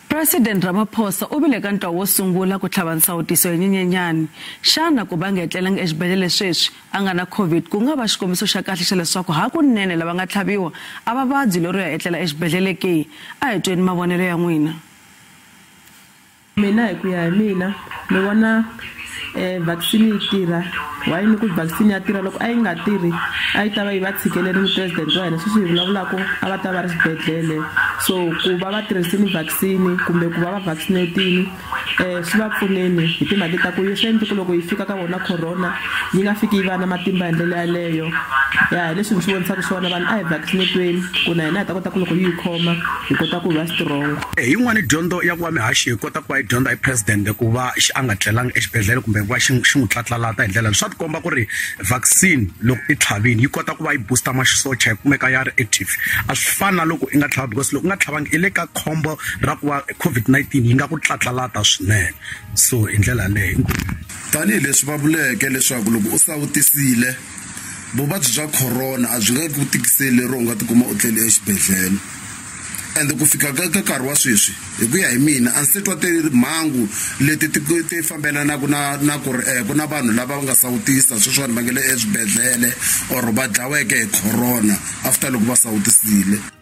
President Ramaphosa u vile ka ntlawa wo sungula ku tlhava nsawutiso hi Nyenyenyani. Xana ku va nga etlelangi exibedhlele sweswi a nga na COVID ku nga va xikombiso xa kahle xa leswaku hakunene lava nga tlhaviwa a va vabyi lero ya etlela exibedhlele ke? A hi tweni mavonelo ya n'wina. Mina hi ku ya hi mina ni vona vaccine yi tirha. Why ni ku vaccine ya tirha? Loko a yi nga tirhi a yi ta va yi va tshikelerile president wa hina sweswi hi vulavulaka, a va ta va ri xibedhlele. So ku va va tirhisini vaccine kumbe ku va va vaccinatini, swi va pfuneni hi timhaka ta ku swi endli ku loko yi fika ka vona corona yi nga fiki yi va na matimba hi ndlela yaleyo. Ya hi leswi ni swi vonisaka swona, vanhu a hi vaccinatweni ku na hina hi ta kota ku loko yi hi khoma hi kota ku va strong. Hi yin'wani dyondzo ya ku va mihaxi hi kota ku va yi dyondza hi president, ku va xi a nga tlelangi exibedhlele kumbe ku va xi xi n'wi tlatlalata hi ndlela, swa tikomba ku ri vaccine loko i tlhavini yi kota ku va yi booster masocha yi kumeka ya ri active. A swi fani na loko i nga tlhava, because loko u nga tlhavangi i le ka khombo ra ku va COVID-19 yi nga ku tlatlalata swinene. So hi ndlela yaleyo. Tanihileswi va vuleke leswaku loko u sawutisile, vuvabyi bya corona a byi nga ku tikiseli lero u nga tikuma u tlele exibedhlele. Ende ku fika ka nkarhi wa sweswi, hi ku ya hi mina, a ndzi se twa timhangu leti ti fambelanaka na ku ri ku na vanhu lava va nga sawutisa sweswiwani va nge le eswibedhlele or va dlaweke hi corona after loko va sawutisile.